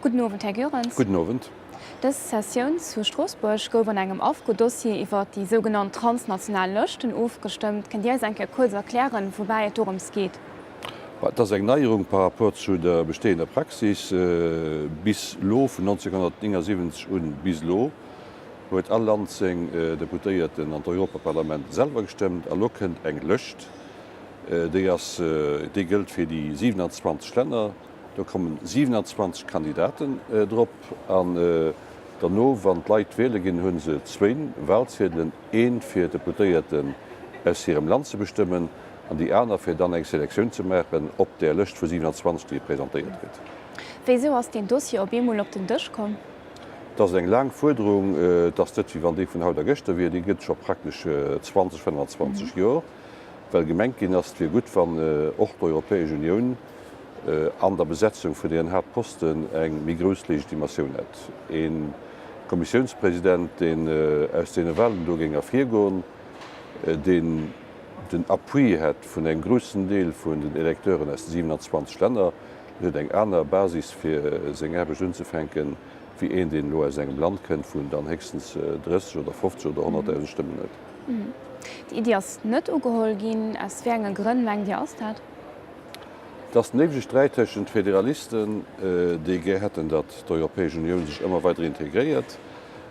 Gudden Owend, Här Goerens. Gudden Owend. Dës Sessioun zu Stroossbuerg gouf an engem AFCO-Dossier iwwer déi sougenannt transnational Lëschten ofgestëmmt. Kënnt Dir eis eng Kéier kuerz erklären, woubäi et dorëms geet? Et ass eng Neierung par rapport zu der bestehender Praxis. Bis elo, vun 1979 un bis elo, huet all Land seng Deputéierten an d'Europaparlament selwer gestëmmt. A lo kënnt eng Lëscht, déi ass, déi gëllt fir déi 27 Länner. Do kommen 27 Kandidaten drop an derno, wann d'Leit wiele ginn, hu se zwéin Wahlziedelen, een fir d'Deputéierten aus hirem Land ze bestëmmen an déi aner fir dann eng Selektioun ze maachen op där Lëscht vu 27, déi presentéiert gëtt. Wéisou ass deen Dossier op eemol op den Dësch komm? Et ass eng laang Fuerderung. Et ass net, wéi wann déi vun haut a gëschter wier. Déi gëtt scho praktesch 20, 25 Jor, well gemengt ginn ass, et wier gutt, wann och d'Europäesch Unioun an der Besetzung vun deenen Haaptposten eng méi grouss Legitimatioun hätt. E Kommissiounspresident, deen aus deene Wahlen do géing ervirgoen, deen den Appui hätt vun engem groussen Deel vun den Electeuren aus de 27 Länner, deen huet eng aner Basis fir seng Aarbecht unzefänken, wéi een, deen elo aus engem Land kënnt, wou en dann héchstens 30 oder 50 oder 100.000 Stëmmen huet. Déi Iddi ass net ugeholl ginn. Aus wéi enge Grënn, mengt Dir, ass dat? Et ass den éiwege Sträit tëschent Federalisten, déi gär hätten, datt d'Europäesch Unioun sech ëmmer weider integréiert,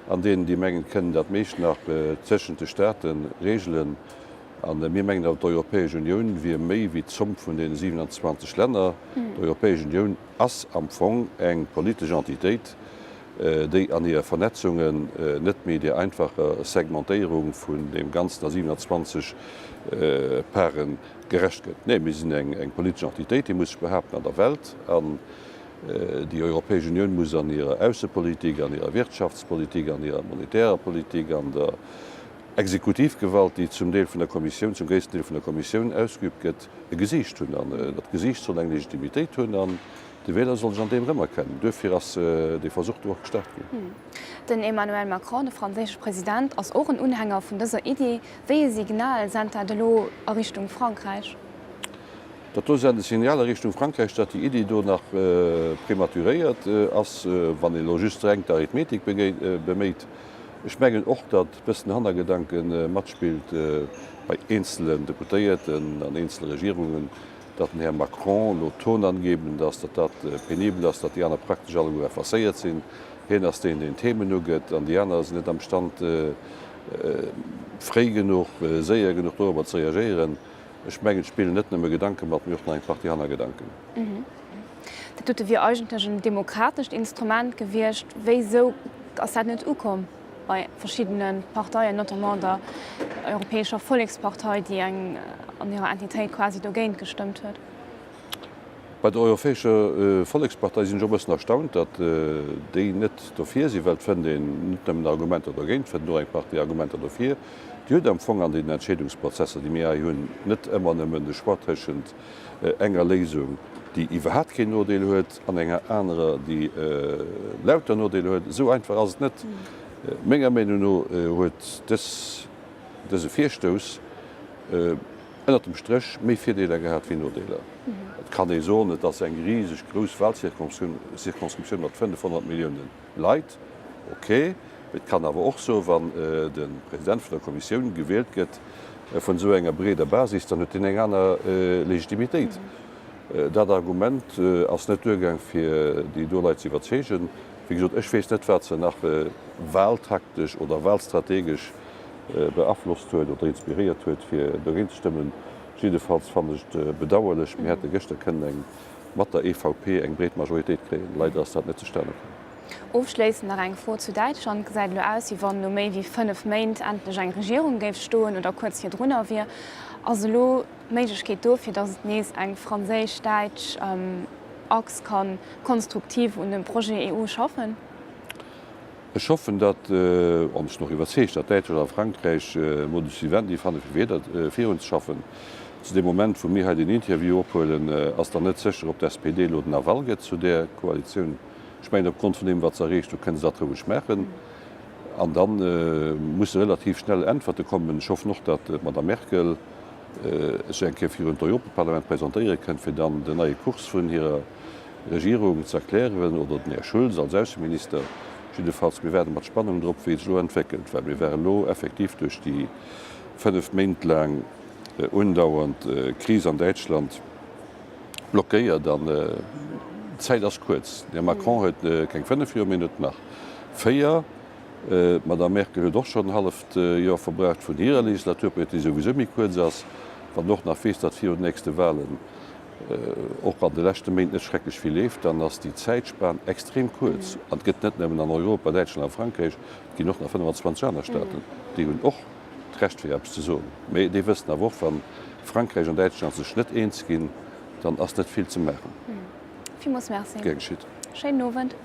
an deenen, déi mengen, kënnen dat meescht nach tëschent de Staate reegelen. A mir mengen awer, d'Europäesch Unioun wier méi wéi d'Zomm vun deene 27 Länner. D'Europäesch Unioun ass am Fong eng politesch Entitéit, déi an hire Vernetzungen net méi där einfacher Segmentéierung vun deem Ganzen a 27 Pare gerecht gëtt. Nee, mir sinn eng politesch Entitéit, déi muss sech behaapten an der Welt. An déi Europäesch Unioun muss an hirer Aussepolitik, an hirer Wirtschaftspolitik, an hirer monetärer Politik, an der Exekutivgewalt, déi zum Deel vun der Kommissioun, zum gréissten Deel vun der Kommissioun ausgeübt gëtt, e Gesiicht hunn. An dat Gesiicht soll eng Legitimitéit hunn an de Wieler soll sech an deem erëmerkennen. Duerfir ass dee Versuch do och gestart ginn. Den Emmanuel Macron, de franséische President, ass och en Unhänger vun dëser Iddi. Wéi e Signal sent dat elo a Richtung Frankräich? Dat do sent e Signal a Richtung Frankräich, datt déi Iddi do nach prematuréiert ass, wann een elo just reng d'Arithmetik beméit. Ech mengen och, datt e bëssen Hannergedanke matspillt bei eenzelen Deputéierten an eenzele Regierungen, datt den Här Macron elo tonangebend ass, datt dat penibel ass, datt déi aner praktesch alleguer effacéiert sinn. Hien ass deen, deen d'Themen ugëtt, an déi aner sinn net am Stand, fréi genuch, séier genuch dorobber ze reagéieren. Ech mengen, et spillen net nëmme Gedanke mat, mee och nach eng Partie Hannergedanken. Dat dote wier eigentlech en demokratescht Instrument gewiescht. Wéisou ass dat net ukomm bei verschiddene Parteien, notamment der Europäescher Vollekspartei, déi eng an hirer Entitéit quasi dogéint gestëmmt huet? Bei der Europäescher Vollekspartei sinn ech och e bëssen erstaunt, datt déi net dofir sinn, well et fënnt een net nëmmen Argumenter dogéint, et fënnt een och eng Partie Argumenter dofir. Dir hutt am Fong an deenen Entscheedungsprozesser, déi mir hei hunn, net ëmmer nëmmen de Choix tëschent enger Léisung, déi iwwerhaapt keen Nodeel huet, an enger anerer, déi lauter Nodeeler huet. Esou einfach ass et net. Menger Meenung no huet dës, dëse Virstouss ënnert dem Stréch méi Virdeeler gehat wéi Nodeeler. Et kann ee soen, et ass eng riseg grouss Wahlcirconscriptioun mat 500 Milliounen Leit, ok. Et kann awer och soen, wann de President vun der Kommissioun gewielt gëtt vun esou enger breeder Basis, dann huet deen eng aner Legitimitéit. Dat Argument ass net duergaang, fir déi do Leit ze iwwerzeegen. Wéi gesot, ech weess net, wat se nach wahltaktesch oder wahlstrategesch beaflosst huet oder inspiréiert huet, fir dogéint ze stëmmen. Jiddefalls fannen ech et bedauerlech. Mir hätte gëschter kënnen eng mat der EVP eng breet Majoritéit kréien. Leider ass dat net zustane komm. Ofschléissend nach eng Fro zu Däitschland, Gesäit elo aus, wéi wann no méi wéi 5 Méint endlech eng Regierung géif stoen oder kuerz virdrunner wier. Ass elo d'Méiglechkeet do, fir datt et nees eng franséisch-däitsch Achs ka konstruktiv un dem Projet EU schaffen? Ech hoffen, datt, an ech sinn och iwwerzeegt, datt Däitschland a Frankräich e Modus vivendi fanne fir wieder virunzeschaffen. Zu deem Moment, wou mir hei deen Interview ophuelen, ass nach net sécher, ob d'SPD elo den Aval gëtt zu där Koalitioun. Ech mengen, opgrond vun deem, wat se erreecht hunn, kënne se dat roueg maachen. An da musse relativ schnell Äntwerte kommen. Ech hoffen och, datt d'Madame Merkel sech eng Kéier virun d'Europaparlament presentéiere kënnt, fir dann den neie Kurs vun hirer. Regierung ze erklären, oder den Här Schulz als Ausseminister. Jiddefalls, mir waarde mat Spannung drop, wéi et sech elo entwéckelt, well mir ware elo effektiv duerch déi 5 Méint laang undauernd Kris an Däitschland blockéiert an d'Zäit ass kuerz. Den Här Macron huet keng 5 Joer méi, en huet nach 4. D'Madame Merkel huet och schonn en halleft Joer verbraucht vun hirer Legislaturperiod, déi souwisou méi kuerz ass. Wann en och nach weess, datt virun den nächste Wahlen och an de leschte Méint net schrecklech vill leeft, dann ass déi Zäitspan extrem kuerz. An et gëtt net nëmmen an Europa Däitschland a Frankräich, et ginn och nach 25 aner Staaten, déi hunn och d'Recht fir eppes ze soen. Mee déi wëssen awer och, wa Frankräich an Däitschland sech net eens ginn, dann ass net vill ze maachen. Villmools Merci. Gär geschitt. Schéinen Owend.